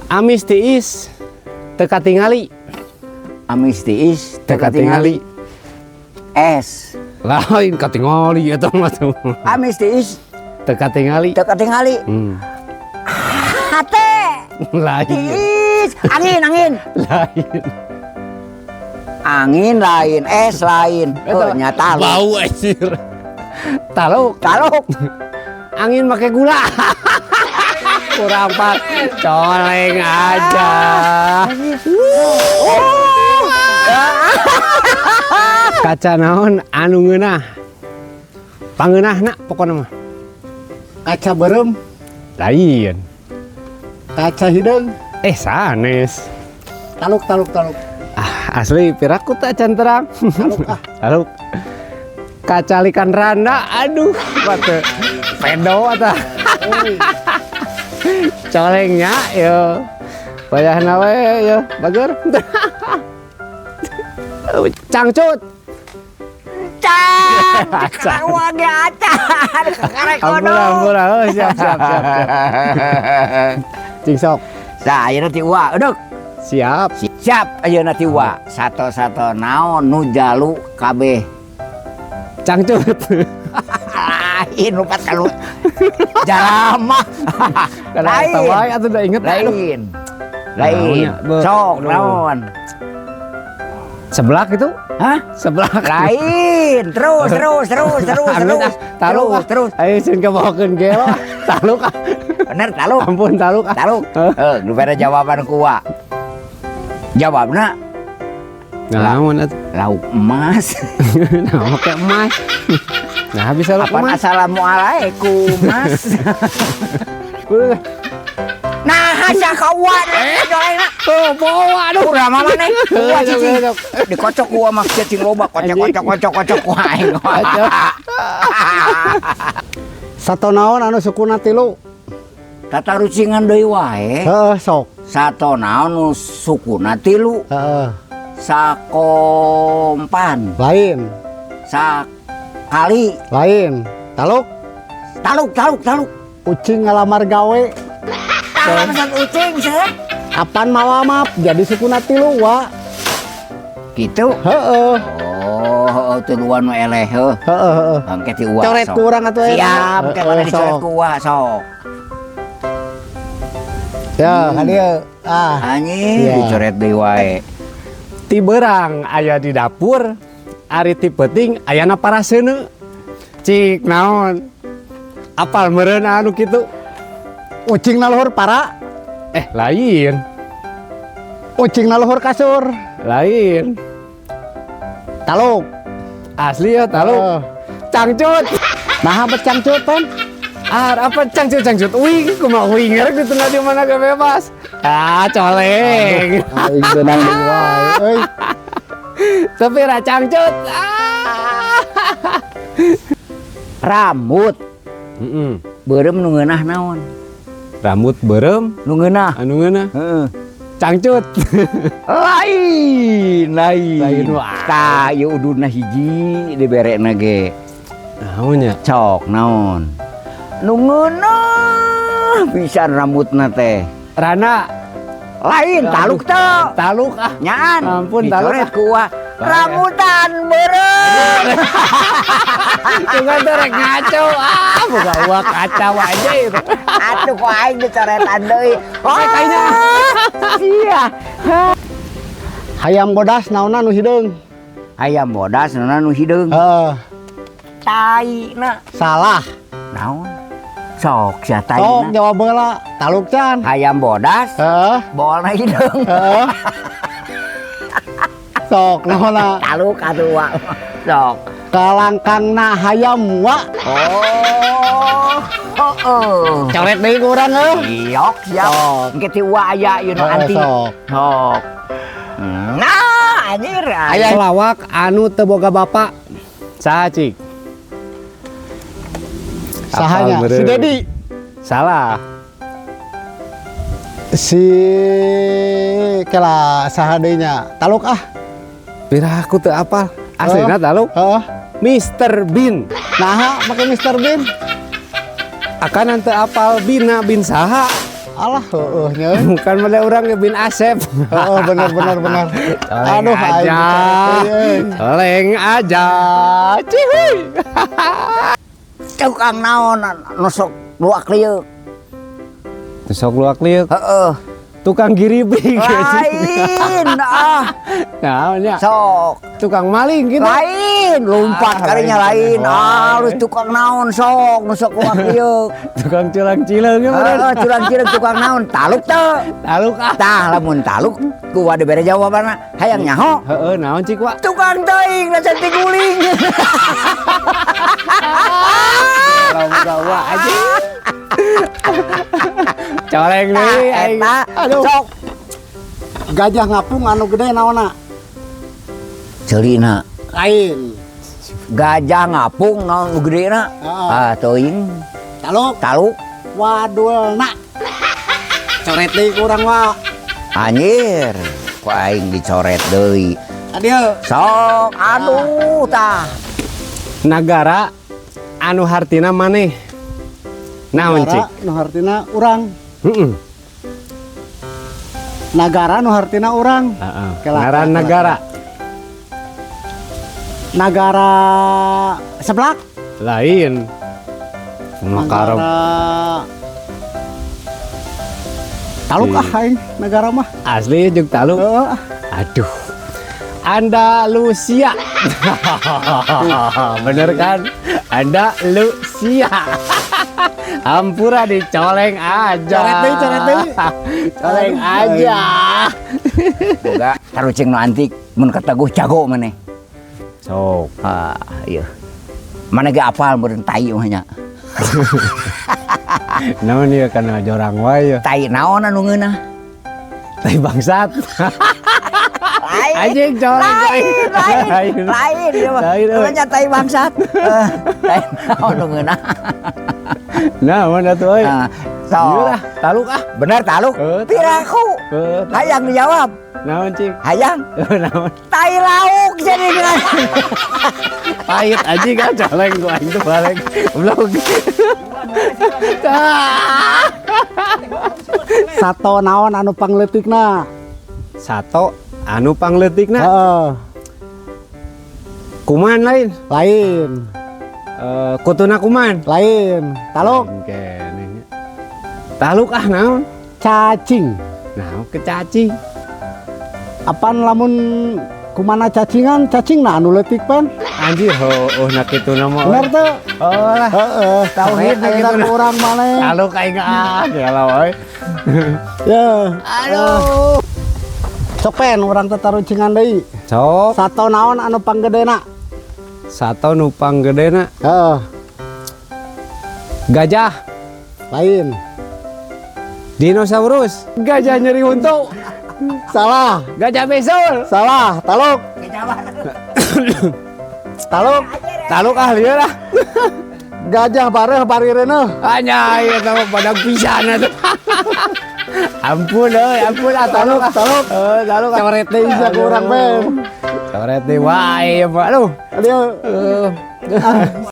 Amis tiis teu katingali. Amis tiis teu katingali. Es. Lain katingali eta mah tuh. Amis tiis teu katingali. Teu katingali. Hate. Lain. Tiis. Angin, angin. Lain. Angin lain, es lain. Oh, nyata lu. Bau anjir. Taluk. Taluk. Angin pakai gula. Kurang pak. Coleng aja. Kaca naon anu ngeunah? Pangeunahna pokona mah. Kaca beureum. Lain. Kaca hideung. Eh, sanes. Taluk, taluk, taluk. Ah, asli piraku tak can terang. Taluk ah. Taluk. Kacalikan randa, aduh, batu. Pedo atah. Colengnya yo. Wayahna we yo, bager. Cangcut. Can. Acan. Kawan ge acan. Kakarek Ampun, ampun, oh, siap, siap, siap, siap. Cing sok. Sa ayeuna ti Uwa, eduk. Siap. Siap ayeuna ti Uwa. Sato-sato naon nu jalu kabeh? Cangcut. Lain, lupa kalau jaramah. Karena eta wae atuh da inget. Aduh. Lain. Lain. Naonnya, be. Sok Aduh. Naon? Seblak itu? Hah? Seblak. Lain. Terus, terus, terus, terus, Amin, terus. ah. Taluk terus, ah. Terus. Ayo sieun kabawakeun gelo. Taluk ah. Bener taluk. Ampun, taluk ah. Taluk. Heuh, nu pada jawaban ku Wa. Jawabna Naon atuh? Lauk emas. Nah, make emas. Nah, bisa lauk Apaan emas. Assalamualaikum, Mas. Udah. Nah, asa ka Wa jolengna. Oh, bawa aduh. Urang mah maneh. Uwa cicing. Sok, Dikocok ku mah cicing loba, kocok kocok kocok kocok ku aing. Kocok. Sato naon anu sukuna tilu? Tata rucingan deui wae. Heeh, sok. Sato naon nu sukuna tilu? Heeh. Sakompan. Lain. Sakali. Lain. Taluk. Taluk, taluk, taluk. Ucing ngalamar gawe. Tah pesan ucing sih. Apan mawa map jadi sukuna tilu wa. Gitu. Heeh. Oh, heeh, tiluan nu eleh heuh. Heeh, heeh. Bangke ti Uwa. Coret sok. ku urang atuh eta. Siap, ke mana Heeh, dicoret sok. ku Uwa sok. Ya, ka dieu. Ah. Anjing, Iya. dicoret deui wae. Ti beurang aya di dapur, ari ti peuting ayana paraseuneu. Cik naon? Apal meureun anu kitu? Ucing na luhur para, Eh, lain. Ucing na luhur kasur. Lain. Taluk. Asli ya, taluk. Heeh. Cangcut. Nah, bet cangcut pan. Ah, apa cangcut cangcut uing, kumaha uing ngerek di tengah di mana gak bebas. Ah, coleng. Aing beunang deui wae euy. Tapi ra cangcut. Ah. Rambut beureum nu ngeunah naon? Rambut beureum Nu ngeunah. Anu ngeunah? Heeh. Cangcut. Lain, lain. Lain wae. Tah, ieu ududna hiji diberena ge. Naon nya? Cok naon? Nu ngeunah pisan rambutna teh. Rana. Lain, taluk teu. Taluk ah. Nyaan. Ampun, taluk Dicoret ah. ku Uwa. Rambutan beureum. Bukan tuh rek ngaco ah, buka uang kacau aja itu. Atuh ku aing dicoretan deui. Oh, kayaknya. Iya. Hayam bodas naonna nu hideung? Hayam bodas naonna nu hideung? Heeh. Tai na. Salah. Naon? Sok sia tai Sok na. jawab heula. Taluk can. Hayam bodas, Heeh. bolna hideung. Heeh. Sok naonna? Taluk atuh wa. Sok. Kalangkangna hayam wa. Oh. Oh. Coret deui ku urang euy. Yok siap. Sok. Engke ti Uwa aya ieu nu Heeh, anti. sok. Sok. Nah, anjir. Aya lawak anu teu boga bapak. Saha cik? Sahanya? Apal Si meureun. Dedi. Salah. Si kela saha deui nya? Taluk ah. Pira aku teu apal. Aslina taluk. Heeh. Mr. Bean. Naha make Mr. Bean? Akan teu apal Bina bin saha. Alah, heueuh nya. Bukan mana orang ge bin Asep. Heeh, bener bener bener. Coleng Aduh, aing aja. dicoret deui, euy. Coleng aja. Cihuy. Tukang naon nu sok luak lieuk? Sok luak liuk. Heeh. Tukang giribing. Lain ah. Naon nya? Sok. Tukang maling gitu. Lain, lompat Ah, karinya lain. lain. Ah, lu tukang naon sok nu sok luak lieuk. Tukang culang cileung ya bener. Heeh, curang cileung tukang naon? Taluk teu? Taluk ah. Tah, lamun taluk ku wa dibere jawabanna. Hayang nyaho. Heeh, naon cik wa? Tukang teuing da cantik guling. Kalau wa aja. Coleng deui aing. Eta Aduh. sok Gajah ngapung anu gede naonna? Celina. Lain. Gajah ngapung naon nu gedena? Heeh. Ah, teuing. Taluk. Taluk. Wadulna. Coret deui ku urang wa. Anjir, ku aing dicoret deui. Adieu. Sok, aduh tah. Nagara anu hartina maneh. Naon cik? Nagara nu hartina urang. Heeh. Nagara nu hartina urang. Heeh. Kela, Ngaran kela, nagara. Nagara seblak. Lain. Nagara. Nagara Taluk ah aing nagara mah. Asli jeung taluk. Heeh. Ah. Aduh. Andalusia. Bener kan? Andalusia. Hampura dicoleng aja. Coret deui, coret deui. Coleng Aduh, aja. Boga tarucing nu antik mun kateguh jago maneh. Sok. Ah, iya. Maneh ge apal meureun tai mah nya. Naon ieu kana jorang wae ya. Tai naon anu ngeunah? Tai bangsat. Lain. Anjing coleng Lain, lain, lain, ieu mah. Lain, euy. Nya tai bangsat. Eh, tai naon nu ngeunah? Nah, mana tuh euy? Nah, Ieu sok. lah, taluk ah. Bener taluk? Eh, taluk. Piraku. Eh, taluk. Hayang dijawab. Naon cik? Hayang. Naon? Tai lauk jadi kan. Pahit aja kan coleng gua aing tuh balik. Goblok. Ah. Sato naon anu pangleutikna? Sato anu pangleutikna Heeh. kuman lain. Lain. Eh, kutuna kuman. Lain. Taluk. Lain keneh nya. Taluk ah naon? Cacing. Naon ke cacing? Apan lamun kumana cacingan, cacing nah anu leutik pan. Anjir, oh, oh nak kitu na mah. Bener teu? Oh lah. Heeh. Tauhid Coret ayeuna gitu. ku urang maneh. Taluk aing ah, gelo euy. Ya. Aduh. Sok pen urang teh tarucingan deui. Sok, Sato naon anu panggedena? sato nu panggedena Heeh. gajah, Lain. dinosaurus, gajah nyeri huntu, Salah. gajah besul. Salah. Taluk. Taluk. Taluk ah lieur lah. Gajah bareh bari reuneuh. Hanya ieu teh mah badag pisan atuh. Ampun euy, ampun ah taluk ah. Taluk. Eh, taluk ah. Coret deui sia ku urang pen. Coret deui wae ieu mah. Aduh. Adieu. Eh.